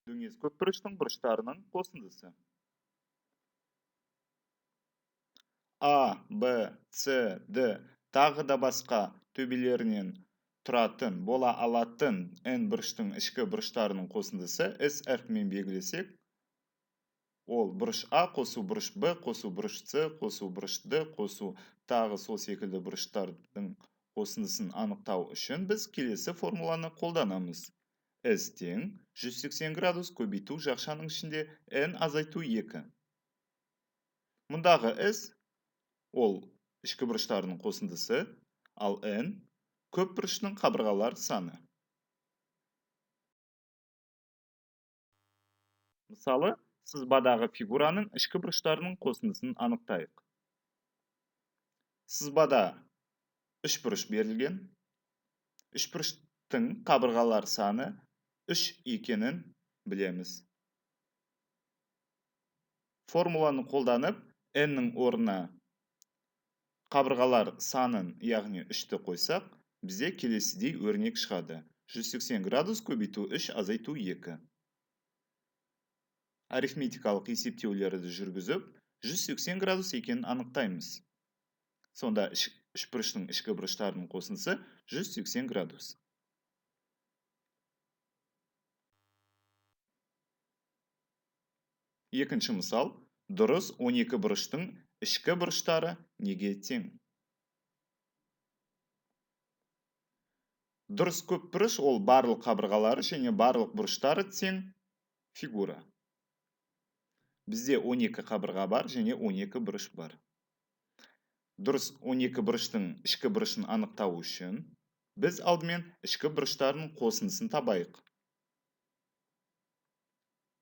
Дөңес көпбұрыштың бұрыштарының қосындысы. А, Б, С, Д тағы да басқа төбелерінен тұратын, бола алатын n бұрыштың ішкі бұрыштарының қосындысы S әрпімен белгілесек, ол бұрыш А қосу бұрыш Б қосу бұрыш С қосу бұрыш Д қосу тағы сол секілді бұрыштардың қосындысын анықтау үшін біз келесі формуланы қолданамыз. S тең 180 градус көбейту жақшаның ішінде n азайту 2. Мұндағы S ол ішкі бұрыштарының қосындысы, ал n көп бұрыштың қабырғалар саны. Мысалы, сызбадағы фигураның ішкі бұрыштарының қосындысын анықтайық. Сызбада үш бұрыш берілген. Үш бұрыштың қабырғалар саны 3 екенін білеміз. Формуланы қолданып, n-нің орнына қабырғалар санын, яғни 3-ті қойсақ, бізде келесідей өрнек шығады. 180 градус көбейту 3 азайту 2. Арифметикалық есептеулерді жүргізіп, 180 градус екенін анықтаймыз. Сонда үшбұрыштың ішкі бұрыштарының қосындысы 180 градус. Екінші мысал, дұрыс 12 бұрыштың ішкі бұрыштары неге тең? Дұрыс көпбұрыш ол барлық қабырғалары және барлық бұрыштары тең фигура. Бізде 12 қабырға бар және 12 бұрыш бар. Дұрыс 12 бұрыштың ішкі бұрышын анықтау үшін біз алдымен ішкі бұрыштардың қосындысын табайық.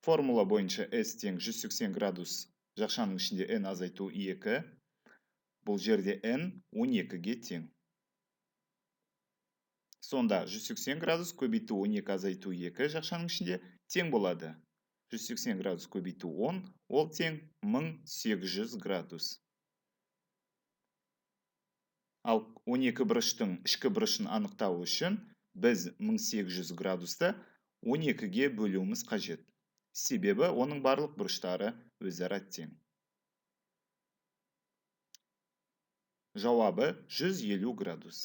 Формула бойынша S тең 180 градус жақшаның ішінде n азайту 2. Бұл жерде n 12-ге тең. Сонда 180 градус көбейту 12 азайту 2 жақшаның ішінде тең болады. 180 градус көбейту 10, ол тең 1800 градус. Ал 12 бұрыштың ішкі бұрышын анықтау үшін біз 1800 градусты 12-ге бөлуіміз қажет. Себебі оның барлық бұрыштары өзара тең. Жауабы 150 градус.